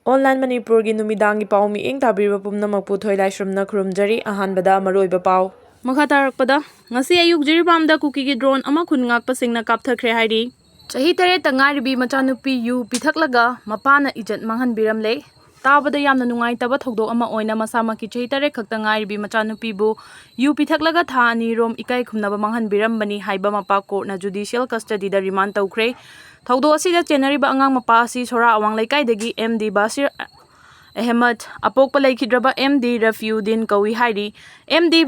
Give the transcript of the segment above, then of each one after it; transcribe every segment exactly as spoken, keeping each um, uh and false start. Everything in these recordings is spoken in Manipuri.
Online ꯃꯅꯤꯄꯨꯔꯒꯤ ꯅꯨꯃꯤꯗꯥꯡꯒꯤ ꯄꯥꯎ ꯃꯤꯠꯌꯦꯡ ꯇꯥꯕꯤꯔꯤꯕ ꯄꯨꯝꯅꯃꯛꯄꯨ ꯊꯣꯏꯂꯥꯏꯁ꯭ꯔꯝꯅ ꯈꯨꯔꯨꯝꯖꯔꯤ꯫ ꯑꯍꯥꯟꯕꯗ ꯃꯔꯨꯑꯣꯏꯕ ꯄꯥꯎ꯫ ꯃꯈꯥ ꯇꯥꯔꯛꯄꯗ, ꯉꯁꯤ ꯑꯌꯨꯛ ꯖꯤꯔꯤꯕꯥꯝꯗ ꯀꯨꯀꯤꯒꯤ drone ꯑꯃ ꯈꯨꯟ ꯉꯥꯛꯄꯁꯤꯡꯅ ꯀꯥꯞꯊꯈ꯭ꯔꯦ ꯍꯥꯏꯔꯤ꯫ ꯆꯍꯤ ꯇꯔꯦꯠꯇ ꯉꯥꯏꯔꯤꯕꯤ ꯃꯆꯥꯅꯨꯄꯤ ꯌꯨ ꯄꯤꯊꯛꯂꯒ ꯃꯄꯥꯅ ꯏꯖꯠ ꯃꯥꯡꯍꯟꯕꯤꯔꯝꯂꯦ꯫ ꯇꯥꯕꯗ ꯌꯥꯝꯅ ꯅꯨꯡꯉꯥꯏꯇꯕ ꯊꯧꯗꯣꯛ ꯑꯃ ꯑꯣꯏꯅ ꯃꯁꯥꯃꯛꯀꯤ ꯆꯍꯤ ꯇꯔꯦꯠ ꯈꯛꯇ ꯉꯥꯏꯔꯤꯕꯤ ꯃꯆꯥꯅꯨꯄꯤꯕꯨ ꯌꯨ ꯄꯤꯊꯛꯂꯒ ꯊꯥ ꯑꯅꯤ ꯔꯣꯝ ꯏꯀꯥꯏ ꯈꯨꯝꯅꯕ ꯃꯥꯡꯍꯟꯕꯤꯔꯝꯕꯅꯤ ꯍꯥꯏꯕ ꯃꯄꯥ courtꯅ judicial custodyꯗ remand ꯇꯧꯈ꯭ꯔꯦ꯫ ꯊꯧꯗꯣꯛ ꯑꯁꯤꯗ ꯆꯦꯟꯅꯔꯤꯕ ꯑꯉꯥꯡ ꯃꯄꯥ ꯑꯁꯤ ꯁꯣꯔꯥ ꯑꯋꯥꯡ ꯂꯩꯀꯥꯏꯗꯒꯤ ꯑꯦꯝ ꯗꯤ ꯕꯥꯁꯤꯔ ꯑꯍꯃꯗ, ꯑꯄꯣꯛꯄ ꯂꯩꯈꯤꯗ꯭ꯔꯕ ꯑꯦꯝ ꯗꯤ ꯔꯐꯤꯎꯗꯤꯟ ꯀꯧꯏ ꯍꯥꯏꯔꯤ꯫ ꯑꯦꯝ ꯗꯤ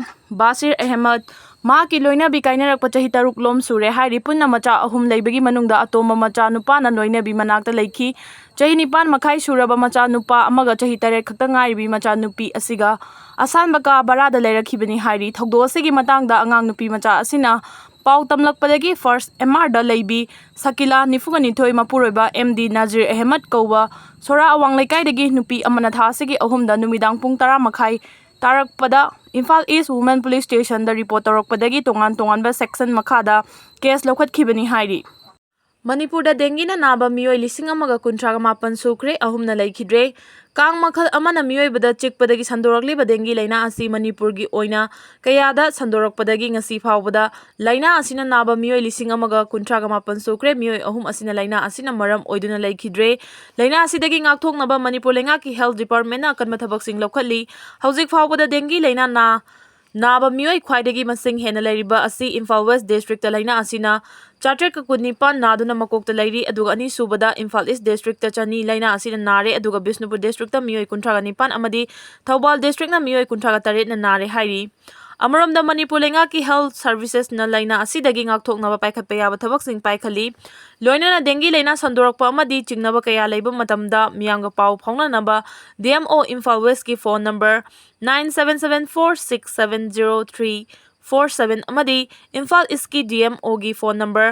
ꯕꯥꯁꯤꯔ ꯑꯍꯃꯗ ꯃꯍꯥꯛꯀꯤ ꯂꯣꯏꯅꯕꯤ ꯀꯥꯏꯅꯔꯛꯄ ꯆꯍꯤ ꯇꯔꯨꯛ ꯂꯣꯝ ꯁꯨꯔꯦ ꯍꯥꯏꯔꯤ꯫ ꯄꯨꯟꯅ ꯃꯆꯥ ꯑꯍꯨꯝ ꯂꯩꯕꯒꯤ ꯃꯅꯨꯡꯗ ꯑꯇꯣꯝꯕ ꯃꯆꯥ ꯅꯨꯄꯥꯅ ꯂꯣꯏꯅꯕꯤ ꯃꯅꯥꯛꯇ ꯂꯩꯈꯤ꯫ ꯆꯍꯤ ꯅꯤꯄꯥꯟ ꯃꯈꯥꯏ ꯁꯨꯔꯕ ꯃꯆꯥ ꯅꯨꯄꯥ ꯑꯃꯒ ꯆꯍꯤ ꯇꯔꯦꯠ ꯈꯛꯇ ꯉꯥꯏꯔꯤꯕꯤ ꯃꯆꯥ ꯅꯨꯄꯤ ꯑꯁꯤꯒ ꯑꯁꯥꯟꯕ ꯀꯥ ꯚꯔꯥꯗ ꯂꯩꯔꯛꯈꯤꯕꯅꯤ ꯍꯥꯏꯔꯤ꯫ ꯊꯧꯗꯣꯛ ꯑꯁꯤꯒꯤ ꯃꯇꯥꯡꯗ ꯑꯉꯥꯡ ꯅꯨꯄꯤ ꯃꯆꯥ ꯑꯁꯤꯅ ꯄꯥꯎ ꯇꯝꯂꯛꯄꯗꯒꯤ first M R ꯗ ꯂꯩꯕꯤ ꯁꯀꯤꯂꯥ, ꯅꯤꯐꯨꯒ ꯅꯤꯊꯣꯏ, ꯃꯄꯨꯔꯣꯏꯕ ꯑꯦꯝ ꯗꯤ ꯅꯖꯤꯔ ꯑꯍꯃꯗ ꯀꯧꯕ ꯁꯣꯔꯥ ꯑꯋꯥꯡ ꯂꯩꯀꯥꯏꯗꯒꯤ ꯅꯨꯄꯤ ꯑꯃꯅ ꯊꯥ ꯑꯁꯤꯒꯤ ꯑꯍꯨꯝꯗ ꯅꯨꯃꯤꯗꯥꯡ ꯄꯨꯡ ꯇꯔꯥ ꯃꯈꯥꯏ ꯇꯥꯔꯛꯄꯗ Imphal East Women Police Stationꯗ report ꯇꯧꯔꯛꯄꯗꯒꯤ ꯇꯣꯉꯥꯟ ꯇꯣꯉꯥꯟꯕ section ꯃꯈꯥꯗ case ꯂꯧꯈꯠꯈꯤꯕꯅꯤ ꯍꯥꯏꯔꯤ꯫ ꯃꯅꯤꯄꯨꯔꯗ dengueꯅ ꯅꯥꯕ ꯃꯤꯑꯣꯏ ꯂꯤꯁꯤꯡ ꯑꯃꯒ ꯀꯨꯟꯊ꯭ꯔꯥꯒ ꯃꯥꯄꯟ ꯁꯨꯈ꯭ꯔꯦ, ꯑꯍꯨꯝꯅ ꯂꯩꯈꯤꯗ꯭ꯔꯦ꯫ ꯀꯥꯡ ꯃꯈꯜ ꯑꯃꯅ ꯃꯤꯑꯣꯏꯕꯗ ꯆꯤꯛꯄꯗꯒꯤ ꯁꯟꯗꯣꯔꯛꯂꯤꯕ dengue ꯂꯥꯏꯅꯥ ꯑꯁꯤ ꯃꯅꯤꯄꯨꯔꯒꯤ ꯑꯣꯏꯅ ꯀꯌꯥꯗ ꯁꯟꯗꯣꯔꯛꯄꯗꯒꯤ ꯉꯁꯤ ꯐꯥꯎꯕꯗ ꯂꯥꯏꯅꯥ ꯑꯁꯤꯅ ꯅꯥꯕ ꯃꯤꯑꯣꯏ ꯂꯤꯁꯤꯡ ꯑꯃꯒ ꯀꯨꯟꯊ꯭ꯔꯥꯒ ꯃꯥꯄꯟ ꯁꯨꯈ꯭ꯔꯦ꯫ ꯃꯤꯑꯣꯏ ꯑꯍꯨꯝ ꯑꯁꯤꯅ ꯂꯥꯏꯅꯥ ꯑꯁꯤꯅ ꯃꯔꯝ ꯑꯣꯏꯗꯨꯅ ꯂꯩꯈꯤꯗ꯭ꯔꯦ꯫ ꯂꯥꯏꯅꯥ ꯑꯁꯤꯗꯒꯤ ꯉꯥꯛꯊꯣꯛꯅꯕ ꯃꯅꯤꯄꯨꯔ ꯂꯩꯉꯥꯛꯀꯤ health departmentꯅ ꯑꯀꯟꯕ ꯊꯕꯛꯁꯤꯡ ꯂꯧꯈꯠꯂꯤ꯫ ꯍꯧꯖꯤꯛ ꯐꯥꯎꯕꯗ dengue ꯂꯥꯏꯅꯥ ꯅꯥ-, ꯅꯥꯕ ꯃꯤꯑꯣꯏ ꯈ꯭ꯋꯥꯏꯗꯒꯤ ꯃꯁꯤꯡ ꯍꯦꯟꯅ ꯂꯩꯔꯤꯕ ꯑꯁꯤ ꯏꯝꯐꯥꯜ West districtꯇ ꯂꯥꯏꯅꯥ ꯑꯁꯤꯅ ꯆꯥꯇ꯭ꯔꯦꯠꯀ ꯀꯨꯟꯅꯤꯄꯥꯟ ꯅꯥꯗꯨꯅ ꯃꯀꯣꯛꯇ ꯂꯩꯔꯤ, ꯑꯗꯨꯒ ꯑꯅꯤꯁꯨꯕꯗ ꯏꯝꯐꯥꯜ East districtꯇ ꯆꯅꯤ ꯂꯥꯏꯅꯥ ꯑꯁꯤꯅ ꯅꯥꯔꯦ, ꯑꯗꯨꯒ ꯕꯤꯁꯅꯨꯄꯨꯔ districtꯇ ꯃꯤꯑꯣꯏ ꯀꯨꯟꯊ꯭ꯔꯥꯒ ꯅꯤꯄꯥꯟ ꯑꯃꯗꯤ ꯊꯧꯕꯥꯜ districtꯅ ꯃꯤꯑꯣꯏ ꯀꯨꯟꯊ꯭ꯔꯥꯒ ꯇꯔꯦꯠꯅ ꯅꯥꯔꯦ ꯍꯥꯏꯔꯤ꯫ ꯑꯃꯔꯣꯝꯗ ꯃꯅꯤꯄꯨꯔ ꯂꯩꯉꯥꯛꯀꯤ health servicesꯅ ꯂꯥꯏꯅꯥ ꯑꯁꯤꯗꯒꯤ ꯉꯥꯛꯊꯣꯛꯅꯕ ꯄꯥꯏꯈꯠꯄ ꯌꯥꯕ ꯊꯕꯛꯁꯤꯡ ꯄꯥꯏꯈꯠꯂꯤ꯫ ꯂꯣꯏꯅꯅ dengue ꯂꯥꯏꯅꯥ ꯁꯟꯗꯣꯔꯛꯄ ꯑꯃꯗꯤ ꯆꯤꯡꯅꯕ ꯀꯌꯥ ꯂꯩꯕ ꯃꯇꯝꯗ ꯃꯤꯌꯥꯝꯒ ꯄꯥꯎ ꯐꯥꯎꯅꯅꯕ D M O Imphal Westꯀꯤ phone number nine seven seven four six seven zero three four seven ꯑꯃꯗꯤ Imphal Eastꯀꯤ D M Oꯒꯤ phone number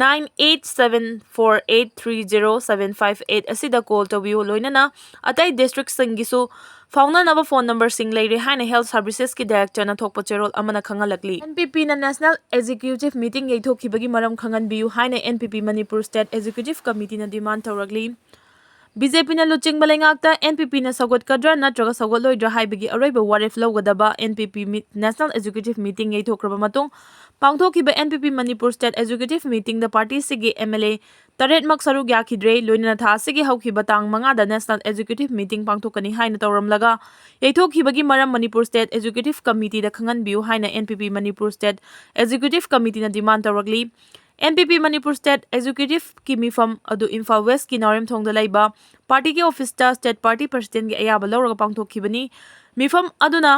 nine eight seven four eight three zero seven five eight ꯑꯁꯤꯗ call ꯇꯧꯕꯤꯌꯨ꯫ ꯂꯣꯏꯅꯅ ꯑꯇꯩ districtꯁꯤꯡꯒꯤꯁꯨ ꯐꯥꯎꯅꯅꯕ phone numberꯁꯤꯡ ꯂꯩꯔꯦ ꯍꯥꯏꯅ health servicesꯀꯤ directorꯅ ꯊꯣꯛꯄ ꯆꯦꯔꯣꯜ ꯑꯃꯅ ꯈꯪꯍꯜꯂꯛꯂꯤ꯫ N P Pꯅ national executive meeting ꯌꯩꯊꯣꯛꯈꯤꯕꯒꯤ ꯃꯔꯝ ꯈꯪꯍꯟꯕꯤꯌꯨ ꯍꯥꯏꯅ N P P Manipur state executive committeeꯅ demand ꯇꯧꯔꯛꯂꯤ꯫ ꯕꯤ ꯖꯦ ꯄꯤꯅ ꯂꯨꯆꯤꯡꯕ ꯂꯩꯉꯥꯛꯇ ꯑꯦꯟ ꯄꯤ ꯄꯤꯅ ꯁꯧꯒꯠꯀꯗ꯭ꯔꯥ ꯅꯠꯇ꯭ꯔꯒ ꯁꯧꯒꯠꯂꯣꯏꯗ꯭ꯔꯥ ꯍꯥꯏꯕꯒꯤ ꯑꯔꯣꯏꯕ ꯋꯥꯔꯦꯞ ꯂꯧꯒꯗꯕ ꯑꯦꯟ ꯄꯤ ꯄꯤ ꯃꯤ-, National Executive Meeting ꯌꯩꯊꯣꯛꯈ꯭ꯔꯕ ꯃꯇꯨꯡ ꯄꯥꯡꯊꯣꯛꯈꯤꯕ N P P Manipur State Executive Meetingꯗ ꯄꯥꯔꯇꯤꯁꯤꯒꯤ ꯑꯦꯝ ꯑꯦꯜ ꯑꯦ ꯇꯔꯦꯠꯃꯛ ꯁꯔꯨꯛ ꯌꯥꯈꯤꯗ꯭ꯔꯦ꯫ ꯂꯣꯏꯅꯅ ꯊꯥ ꯑꯁꯤꯒꯤ ꯍꯧꯈꯤꯕ ꯇꯥꯡ ꯃꯉꯥꯗ National Executive Meeting ꯄꯥꯡꯊꯣꯛꯀꯅꯤ ꯍꯥꯏꯅ ꯇꯧꯔꯝꯂꯒ, ꯌꯩꯊꯣꯛꯈꯤꯕꯒꯤ ꯃꯔꯝ ꯃꯅꯤꯄꯨꯔ State Executive Committeeꯗ ꯈꯪꯍꯟꯕꯤꯌꯨ ꯍꯥꯏꯅ N P P Manipur State Executive Committeeꯅ demand ꯇꯧꯔꯛꯂꯤ꯫ N P P Manipur State Executiveꯀꯤ ꯃꯤꯐꯝ ꯑꯗꯨ ꯏꯝꯐꯥꯜ Westꯀꯤ ꯅꯥꯎꯔꯦꯝꯊꯣꯡꯗ ꯂꯩꯕ ꯄꯥꯔꯇꯤꯒꯤ ꯑꯣꯐꯤꯁꯇ State Party Presidentꯀꯤ ꯑꯌꯥꯕ ꯂꯧꯔꯒ ꯄꯥꯡꯊꯣꯛꯈꯤꯕꯅꯤ꯫ ꯃꯤꯐꯝ ꯑꯗꯨꯅ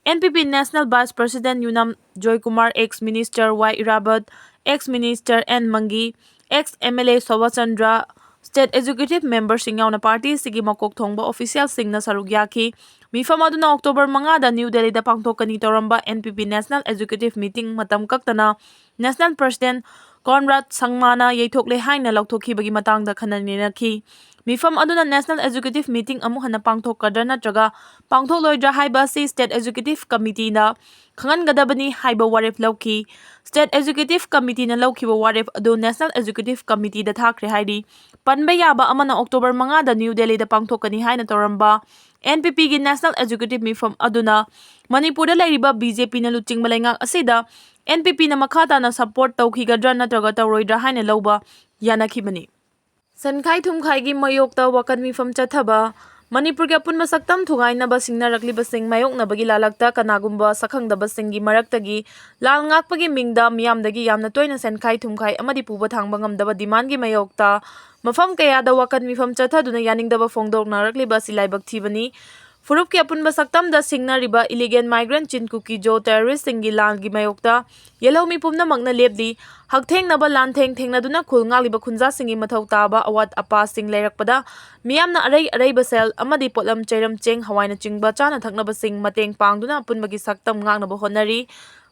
N P P National Vice President Yumnam Joykumar, ex Minister Y Irabot, ex Minister N Mangi, ex M L A Sovachandra, State Executive Memberꯁꯤꯡ ꯌꯥꯎꯅ ꯄꯥꯔꯇꯤꯁꯤꯒꯤ ꯃꯀꯣꯛ ꯊꯣꯡꯕ officialꯁꯤꯡꯅ ꯁꯔꯨꯛ ꯌꯥꯈꯤ꯫ ꯃꯤꯐꯝ ꯑꯗꯨꯅ ꯑꯣꯛꯇꯣꯕꯔ ꯃꯉꯥꯗ ꯅ꯭ꯌꯨ ꯗꯦꯜꯂꯤꯗ ꯄꯥꯡꯊꯣꯛꯀꯅꯤ ꯇꯧꯔꯝꯕ and P P National Executive Meeting ꯃꯇꯝ ꯀꯛꯇꯅ National President ꯀꯣꯟꯔꯥꯗ ꯁꯪꯃꯥꯅ ꯌꯩꯊꯣꯛꯂꯦ ꯍꯥꯏꯅ ꯂꯥꯎꯊꯣꯛꯈꯤꯕꯒꯤ ꯃꯇꯥꯡꯗ ꯈꯟꯅ ꯅꯩꯅꯈꯤ꯫ ꯃꯤꯐꯝ ꯑꯗꯨꯅ National Executive Meeting ꯑꯃꯨꯛ ꯍꯟꯅ ꯄꯥꯡꯊꯣꯛꯀꯗ꯭ꯔꯥ ꯅꯠꯇ꯭ꯔꯒ ꯄꯥꯡꯊꯣꯛꯂꯣꯏꯗ꯭ꯔꯥ ꯍꯥꯏꯕ ꯑꯁꯤ State Executive Committeeꯅ ꯈꯪꯍꯟꯒꯗꯕꯅꯤ ꯍꯥꯏꯕ ꯋꯥꯔꯦꯞ ꯂꯧꯈꯤ꯫ State Executive Committeeꯅ ꯂꯧꯈꯤꯕ ꯋꯥꯔꯦꯞ ꯑꯗꯨ National Executive Committeeꯗ ꯊꯥꯈ꯭ꯔꯦ ꯍꯥꯏꯔꯤ꯫ ꯄꯟꯕ ꯌꯥꯕ ꯑꯃꯅ, ꯑꯣꯛꯇꯣꯕꯔ ꯃꯉꯥꯗ ꯅ꯭ꯌꯨ ꯗꯦꯜꯂꯤꯗ ꯄꯥꯡꯊꯣꯛꯀꯅꯤ ꯍꯥꯏꯅ ꯇꯧꯔꯝꯕ ꯑꯦꯟ ꯄꯤ ꯄꯤꯒꯤ National Executive ꯃꯤꯐꯝ ꯑꯗꯨꯅ ꯃꯅꯤꯄꯨꯔꯗ ꯂꯩꯔꯤꯕ ꯕꯤ ꯖꯦ ꯄꯤꯅ ꯂꯨꯆꯤꯡꯕ ꯂꯩꯉꯥꯛ ꯑꯁꯤꯗ ꯑꯦꯟ ꯄꯤ ꯄꯤꯅ ꯃꯈꯥ ꯇꯥꯅ support ꯇꯧꯈꯤꯒꯗ꯭ꯔꯥ ꯅꯠꯇ꯭ꯔꯒ ꯇꯧꯔꯣꯏꯗ꯭ꯔꯥ ꯍꯥꯏꯅ ꯂꯧꯕ ꯌꯥꯅꯈꯤꯕꯅꯤ꯫ ꯁꯦꯟꯈꯥꯏ ꯊꯨꯝꯈꯥꯏꯒꯤ ꯃꯥꯌꯣꯛꯇ ꯋꯥꯀꯠ ꯃꯤꯐꯝ ꯆꯠꯊꯕ꯫ ꯃꯅꯤꯄꯨꯔꯒꯤ ꯑꯄꯨꯟꯕ ꯁꯛꯇꯝ ꯊꯨꯒꯥꯏꯅꯕ ꯁꯤꯡꯅꯔꯛꯂꯤꯕꯁꯤꯡ ꯃꯥꯌꯣꯛꯅꯕꯒꯤ ꯂꯥꯂꯛꯇ ꯀꯅꯥꯒꯨꯝꯕ ꯁꯛꯈꯪꯗꯕꯁꯤꯡꯒꯤ ꯃꯔꯛꯇꯒꯤ ꯂꯥꯜ ꯉꯥꯛꯄꯒꯤ ꯃꯤꯡꯗ ꯃꯤꯌꯥꯝꯗꯒꯤ ꯌꯥꯝꯅ ꯇꯣꯏꯅ ꯁꯦꯟꯈꯥꯏ ꯊꯨꯝꯈꯥꯏ ꯑꯃꯗꯤ ꯄꯨꯕ ꯊꯥꯡꯕ ꯉꯝꯗꯕ demandꯒꯤ ꯃꯥꯌꯣꯛꯇ ꯃꯐꯝ ꯀꯌꯥꯗ ꯋꯥꯀꯠ ꯃꯤꯐꯝ ꯆꯠꯊꯗꯨꯅ ꯌꯥꯅꯤꯡꯗꯕ ꯐꯣꯡꯗꯣꯛꯅꯔꯛꯂꯤꯕ ꯑꯁꯤ ꯂꯥꯏꯕꯛ ꯊꯤꯕꯅꯤ꯫ ꯐꯨꯔꯨꯞꯀꯤ ꯑꯄꯨꯟꯕ ꯁꯛꯇꯝꯗ ꯁꯤꯡꯅꯔꯤꯕ illegal migrant ꯆꯤꯟ ꯀꯨꯀꯤꯖꯣ terroristꯁꯤꯡꯒꯤ ꯂꯥꯟꯒꯤ ꯃꯥꯌꯣꯛꯇ ꯌꯦꯜꯍꯧꯃꯤ ꯄꯨꯝꯅꯃꯛꯅ ꯂꯦꯞꯂꯤ꯫ ꯍꯛꯊꯦꯡꯅꯕ ꯂꯥꯟꯊꯦꯡ ꯊꯦꯡꯅꯗꯨꯅ ꯈꯨꯜ ꯉꯥꯛꯂꯤꯕ ꯈꯨꯟꯖꯥꯁꯤꯡꯒꯤ ꯃꯊꯧ ꯇꯥꯕ ꯑꯋꯥꯠ ꯑꯄꯥꯁꯤꯡ ꯂꯩꯔꯛꯄꯗ ꯃꯤꯌꯥꯝꯅ ꯑꯔꯩ ꯑꯔꯩꯕ ꯁꯦꯜ ꯑꯃꯗꯤ ꯄꯣꯠꯂꯝ ꯆꯩꯔꯝ ꯆꯦꯡ ꯍꯋꯥꯏꯅꯆꯤꯡꯕ ꯆꯥꯅ ꯊꯛꯅꯕꯁꯤꯡ ꯃꯇꯦꯡ ꯄꯥꯡꯗꯨꯅ ꯑꯄꯨꯟꯕꯒꯤ ꯁꯛꯇꯝ ꯉꯥꯛꯅꯕ ꯍꯣꯠꯅꯔꯤ꯫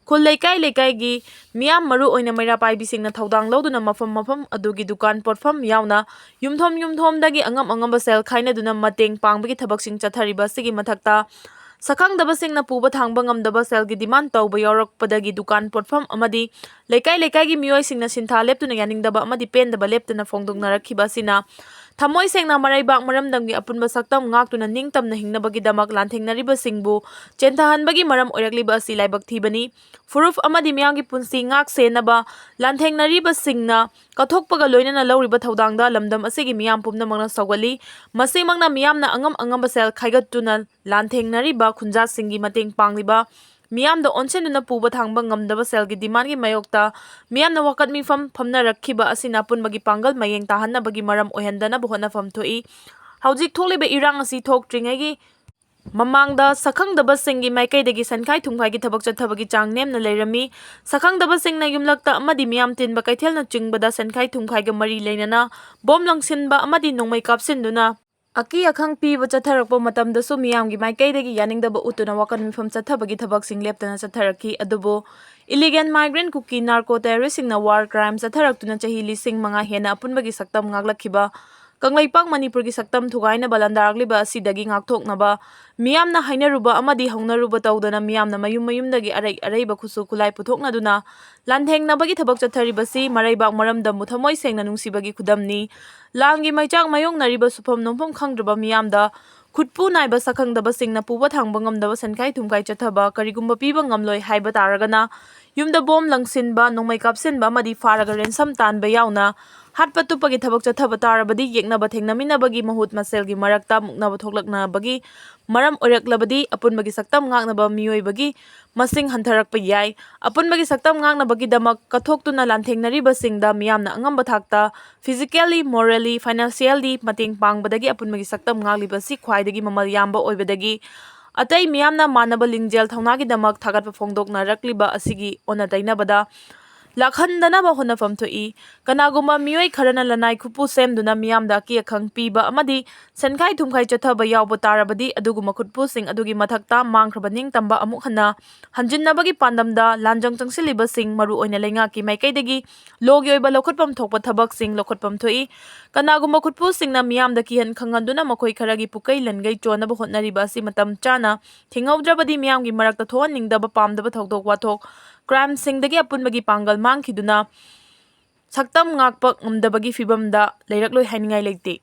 ꯈꯨꯜ ꯂꯩꯀꯥꯏ ꯂꯩꯀꯥꯏꯒꯤ ꯃꯤꯌꯥꯝ ꯃꯔꯨ ꯑꯣꯏꯅ ꯃꯩꯔꯥ ꯄꯥꯏꯕꯤꯁꯤꯡꯅ ꯊꯧꯗꯥꯡ ꯂꯧꯗꯨꯅ ꯃꯐꯝ ꯃꯐꯝ ꯑꯗꯨꯒꯤ ꯗꯨꯀꯥꯟ ꯄꯣꯠꯐꯝ ꯌꯥꯎꯅ ꯌꯨꯝꯊꯣꯡ ꯌꯨꯝꯊꯣꯡꯗꯒꯤ ꯑꯉꯝ ꯑꯉꯝꯕ ꯁꯦꯜ ꯈꯥꯏꯅꯗꯨꯅ ꯃꯇꯦꯡ ꯄꯥꯡꯕꯒꯤ ꯊꯕꯛꯁꯤꯡ ꯆꯠꯊꯔꯤꯕ ꯑꯁꯤꯒꯤ ꯃꯊꯛꯇ ꯁꯛꯈꯪꯗꯕꯁꯤꯡꯅ ꯄꯨꯕ ꯊꯥꯡꯕ ꯉꯝꯗꯕ ꯁꯦꯜꯒꯤ demand ꯇꯧꯕ ꯌꯥꯎꯔꯛꯄꯗꯒꯤ ꯗꯨꯀꯥꯟ ꯄꯣꯠꯐꯝ ꯑꯃꯗꯤ ꯂꯩꯀꯥꯏ ꯂꯩꯀꯥꯏꯒꯤ ꯃꯤꯑꯣꯏꯁꯤꯡꯅ ꯁꯤꯟꯊꯥ ꯂꯦꯞꯇꯨꯅ ꯌꯥꯅꯤꯡꯗꯕ ꯑꯃꯗꯤ ꯄꯦꯟꯗꯕ ꯂꯦꯞꯇꯅ ꯐꯣꯡꯗꯣꯛꯅꯔꯛꯈꯤꯕ ꯑꯁꯤꯅ ꯊꯃꯣꯏ ꯁꯦꯡꯅ ꯃꯔꯩꯕꯥꯛ ꯃꯔꯝꯗꯝꯒꯤ ꯑꯄꯨꯟꯕ ꯁꯛꯇꯝ ꯉꯥꯛꯇꯨꯅ ꯅꯤꯡꯇꯝꯅ ꯍꯤꯡꯅꯕꯒꯤꯗꯃꯛ ꯂꯥꯟꯊꯦꯡꯅꯔꯤꯕꯁꯤꯡꯕꯨ ꯆꯦꯟꯊꯍꯟꯕꯒꯤ ꯃꯔꯝ ꯑꯣꯏꯔꯛꯂꯤꯕ ꯑꯁꯤ ꯂꯥꯏꯕꯛ ꯊꯤꯕꯅꯤ꯫ ꯐꯨꯔꯨꯞ ꯑꯃꯗꯤ ꯃꯤꯌꯥꯝꯒꯤ ꯄꯨꯟꯁꯤ ꯉꯥꯛ ꯁꯦꯟꯅꯕ ꯂꯥꯟꯊꯦꯡꯅꯔꯤꯕꯁꯤꯡꯅ ꯀꯠꯊꯣꯛꯄꯒ ꯂꯣꯏꯅꯅ ꯂꯧꯔꯤꯕ ꯊꯧꯗꯥꯡꯗ ꯂꯝꯗꯝ ꯑꯁꯤꯒꯤ ꯃꯤꯌꯥꯝ ꯄꯨꯝꯅꯃꯛꯅ ꯁꯧꯒꯠꯂꯤ꯫ ꯃꯁꯤꯃꯛꯅ ꯃꯤꯌꯥꯝꯅ ꯑꯉꯝ ꯑꯉꯝꯕ ꯁꯦꯜ ꯈꯥꯏꯒꯠꯇꯨꯅ ꯂꯥꯟꯊꯦꯡꯅꯔꯤꯕ ꯈꯨꯟꯖꯥꯁꯤꯡꯒꯤ ꯃꯇꯦꯡ ꯄꯥꯡꯂꯤꯕ, ꯃꯤꯌꯥꯝꯗ ꯑꯣꯟꯁꯤꯟꯗꯨꯅ ꯄꯨꯕ ꯊꯥꯡꯕ ꯉꯝꯗꯕ ꯁꯦꯜꯒꯤ ꯗꯤꯃꯥꯟꯒꯤ ꯃꯥꯌꯣꯛꯇ ꯃꯤꯌꯥꯝꯅ ꯋꯥꯀꯠ ꯃꯤꯐꯝ ꯐꯝꯅꯔꯛꯈꯤꯕ ꯑꯁꯤꯅ ꯑꯄꯨꯟꯕꯒꯤ ꯄꯥꯡꯒꯜ ꯃꯌꯦꯡ ꯇꯥꯍꯟꯅꯕꯒꯤ ꯃꯔꯝ ꯑꯣꯏꯍꯟꯗꯅꯕ ꯍꯣꯠꯅꯐꯝ ꯊꯣꯛꯏ꯫ ꯍꯧꯖꯤꯛ ꯊꯣꯛꯂꯤꯕ ꯏꯔꯥꯡ ꯑꯁꯤ ꯊꯣꯛꯇ꯭ꯔꯤꯉꯩꯒꯤ ꯃꯃꯥꯡꯗ ꯁꯛꯈꯪꯗꯕꯁꯤꯡꯒꯤ ꯃꯥꯏꯀꯩꯗꯒꯤ ꯁꯦꯟꯈꯥꯏ ꯊꯨꯝꯈꯥꯏꯒꯤ ꯊꯕꯛ ꯆꯠꯊꯕꯒꯤ ꯆꯥꯡ ꯅꯦꯝꯅ ꯂꯩꯔꯝꯃꯤ꯫ ꯁꯛꯈꯪꯗꯕꯁꯤꯡꯅ ꯌꯨꯝꯂꯛꯇ ꯑꯃꯗꯤ ꯃꯤꯌꯥꯝ ꯇꯤꯟꯕ ꯀꯩꯊꯦꯜꯅꯆꯤꯡꯕꯗ ꯁꯦꯟꯈꯥꯏ ꯊꯨꯝꯈꯥꯏꯒ ꯃꯔꯤ ꯂꯩꯅꯅ ꯕꯣꯝ ꯂꯪꯁꯤꯟꯕ ꯑꯃꯗꯤ ꯅꯣꯡꯃꯩ ꯀꯥꯞꯁꯤꯟꯗꯨꯅ ꯑꯀꯤ ꯑꯈꯪ ꯄꯤꯕ ꯆꯠꯊꯔꯛꯄ ꯃꯇꯝꯗꯁꯨ ꯃꯤꯌꯥꯝꯒꯤ ꯃꯥꯏꯀꯩꯗꯒꯤ ꯌꯥꯅꯤꯡꯗꯕ ꯎꯠꯇꯨꯅ ꯋꯥꯀꯠ ꯃꯤꯐꯝ ꯆꯠꯊꯕꯒꯤ ꯊꯕꯛꯁꯤꯡ ꯂꯦꯞꯇꯅ ꯆꯠꯊꯔꯛꯈꯤ꯫ ꯑꯗꯨꯕꯨ illegal migrant ꯀꯨꯀꯤ narco terroristꯁꯤꯡꯅ war crime ꯆꯠꯊꯔꯛꯇꯨꯅ ꯆꯍꯤ ꯂꯤꯁꯤꯡ ꯃꯉꯥ ꯍꯦꯟꯅ ꯑꯄꯨꯟꯕꯒꯤ ꯁꯛꯇꯝ ꯉꯥꯛꯂꯛꯈꯤꯕ ꯀꯪꯂꯩꯄꯥꯛ ꯃꯅꯤꯄꯨꯔꯒꯤ ꯁꯛꯇꯝ ꯊꯨꯒꯥꯏꯅꯕ ꯂꯥꯟꯗꯥꯔꯛꯂꯤꯕ ꯑꯁꯤꯗꯒꯤ ꯉꯥꯛꯊꯣꯛꯅꯕ ꯃꯤꯌꯥꯝꯅ ꯍꯥꯏꯅꯔꯨꯕ ꯑꯃꯗꯤ ꯍꯧꯅꯔꯨꯕ ꯇꯧꯗꯅ ꯃꯤꯌꯥꯝꯅ ꯃꯌꯨꯝ ꯃꯌꯨꯝꯗꯒꯤ ꯑꯔꯩ ꯑꯔꯩꯕ ꯈꯨꯠꯁꯨ ꯈꯨꯠꯂꯥꯏ ꯄꯨꯊꯣꯛꯅꯗꯨꯅ ꯂꯥꯟꯊꯦꯡꯅꯕꯒꯤ ꯊꯕꯛ ꯆꯠꯊꯔꯤꯕꯁꯤ ꯃꯔꯩꯕꯥꯛ ꯃꯔꯝꯗꯝꯕꯨ ꯊꯃꯣꯏ ꯁꯦꯡꯅ ꯅꯨꯡꯁꯤꯕꯒꯤ ꯈꯨꯗꯝꯅꯤ꯫ ꯂꯥꯟꯒꯤ ꯃꯩꯆꯥꯛ ꯃꯥꯌꯣꯛꯅꯔꯤꯕ ꯁꯨꯐꯝ ꯅꯣꯝꯐꯝ ꯈꯪꯗ꯭ꯔꯕ ꯃꯤꯌꯥꯝꯗ ꯈꯨꯠꯄꯨ ꯅꯥꯏꯕ ꯁꯛꯈꯪꯗꯕꯁꯤꯡꯅ ꯄꯨꯕ ꯊꯥꯡꯕ ꯉꯝꯗꯕ ꯁꯦꯟꯈꯥꯏ ꯊꯨꯝꯈꯥꯏ ꯆꯠꯊꯕ ꯀꯔꯤꯒꯨꯝꯕ ꯄꯤꯕ ꯉꯝꯂꯣꯏ ꯍꯥꯏꯕ ꯇꯥꯔꯒꯅ ꯌꯨꯝꯗ ꯕꯣꯝ ꯂꯪꯁꯤꯟꯕ, ꯅꯣꯡꯃꯩ ꯀꯥꯞꯁꯤꯟꯕ ꯑꯃꯗꯤ ꯐꯥꯔꯒ ransom ꯇꯥꯟꯕ ꯌꯥꯎꯅ ꯍꯥꯠꯄ ꯇꯨꯞꯄꯒꯤ ꯊꯕꯛ ꯆꯠꯊꯕ ꯇꯥꯔꯕꯗꯤ ꯌꯦꯛꯅꯕ ꯊꯦꯡꯅꯃꯤꯟꯅꯕꯒꯤ ꯃꯍꯨꯠ ꯃꯁꯦꯜꯒꯤ ꯃꯔꯛꯇ ꯃꯨꯛꯅꯕ ꯊꯣꯛꯂꯛꯅꯕꯒꯤ ꯃꯔꯝ ꯑꯣꯏꯔꯛꯂꯕꯗꯤ ꯑꯄꯨꯟꯕꯒꯤ ꯁꯛꯇꯝ ꯉꯥꯛꯅꯕ ꯃꯤꯑꯣꯏꯕꯒꯤ ꯃꯁꯤꯡ ꯍꯟꯊꯔꯛꯄ ꯌꯥꯏ꯫ ꯑꯄꯨꯟꯕꯒꯤ ꯁꯛꯇꯝ ꯉꯥꯛꯅꯕꯒꯤꯗꯃꯛ ꯀꯠꯊꯣꯛꯇꯨꯅ ꯂꯥꯟꯊꯦꯡꯅꯔꯤꯕꯁꯤꯡꯗ ꯃꯤꯌꯥꯝꯅ ꯑꯉꯝꯕ ꯊꯥꯛꯇ physically, morally, financially ꯃꯇꯦꯡ ꯄꯥꯡꯕꯗꯒꯤ ꯑꯄꯨꯟꯕꯒꯤ ꯁꯛꯇꯝ ꯉꯥꯛꯂꯤꯕ ꯑꯁꯤ ꯈ꯭ꯋꯥꯏꯗꯒꯤ ꯃꯃꯜ ꯌꯥꯝꯕ ꯑꯣꯏꯕꯗꯒꯤ ꯑꯇꯩ ꯃꯤꯌꯥꯝꯅ ꯃꯥꯟꯅꯕ ꯂꯤꯡꯖꯦꯜ ꯊꯧꯅꯥꯒꯤꯗꯃꯛ ꯊꯥꯒꯠꯄ ꯐꯣꯡꯗꯣꯛꯅꯔꯛꯂꯤꯕ ꯑꯁꯤꯒꯤ ꯑꯣꯟꯅ ꯇꯩꯅꯕꯗ ꯂꯥꯛꯍꯟꯗꯅꯕ ꯍꯣꯠꯅꯐꯝ ꯊꯣꯛꯏ꯫ ꯀꯅꯥꯒꯨꯝꯕ ꯃꯤꯑꯣꯏ ꯈꯔꯅ ꯂꯅꯥꯏ ꯈꯨꯠꯄꯨ ꯁꯦꯝꯗꯨꯅ ꯃꯤꯌꯥꯝꯗ ꯑꯀꯤ ꯑꯈꯪ ꯄꯤꯕ ꯑꯃꯗꯤ ꯁꯦꯟꯈꯥꯏ ꯊꯨꯝꯈꯥꯏ ꯆꯠꯊꯕ ꯌꯥꯎꯕ ꯇꯥꯔꯕꯗꯤ ꯑꯗꯨꯒꯨꯝꯕ ꯈꯨꯠꯄꯨꯁꯤꯡ ꯑꯗꯨꯒꯤ ꯃꯊꯛꯇ ꯃꯥꯡꯈ꯭ꯔꯕ ꯅꯤꯡꯇꯝꯕ ꯑꯃꯨꯛ ꯍꯟꯅ ꯍꯟꯖꯤꯟꯅꯕꯒꯤ ꯄꯥꯟꯗꯝꯗ ꯂꯥꯟꯖꯪ ꯆꯪꯁꯤꯜꯂꯤꯕꯁꯤꯡ, ꯃꯔꯨꯑꯣꯏꯅ ꯂꯩꯉꯥꯛꯀꯤ ꯃꯥꯏꯀꯩꯗꯒꯤ ꯂꯣꯒꯤ ꯑꯣꯏꯕ ꯂꯧꯈꯠꯐꯝ ꯊꯣꯛꯄ ꯊꯕꯛꯁꯤꯡ ꯂꯧꯈꯠꯐꯝ ꯊꯣꯛꯏ꯫ ꯀꯅꯥꯒꯨꯝꯕ ꯈꯨꯠꯄꯨꯁꯤꯡꯅ ꯃꯤꯌꯥꯝꯗ ꯀꯤꯍꯟ ꯈꯪꯍꯟꯗꯨꯅ ꯃꯈꯣꯏ ꯈꯔꯒꯤ ꯄꯨꯀꯩ ꯂꯟꯒꯩ ꯆꯣꯟꯅꯕ ꯍꯣꯠꯅꯔꯤꯕ ꯑꯁꯤ ꯃꯇꯝ ꯆꯥꯅ ꯊꯤꯡꯍꯧꯗ꯭ꯔꯕꯗꯤ ꯃꯤꯌꯥꯝꯒꯤ ꯃꯔꯛꯇ ꯊꯣꯛꯍꯟꯅꯤꯡꯗꯕ ꯄꯥꯝꯗꯕ ꯊꯧꯗꯣꯛ ꯋꯥꯊꯣꯛ, crimeꯁꯤꯡꯗꯒꯤ ꯑꯄꯨꯟꯕꯒꯤ ꯄꯥꯡꯒꯜ ꯃꯥꯡꯈꯤꯗꯨꯅ ꯁꯛꯇꯝ ꯉꯥꯛꯄ ꯉꯝꯗꯕꯒꯤ ꯐꯤꯕꯝꯗ ꯂꯩꯔꯛꯂꯣꯏ ꯍꯥꯏꯅꯤꯡꯉꯥꯏ ꯂꯩꯇꯦ꯫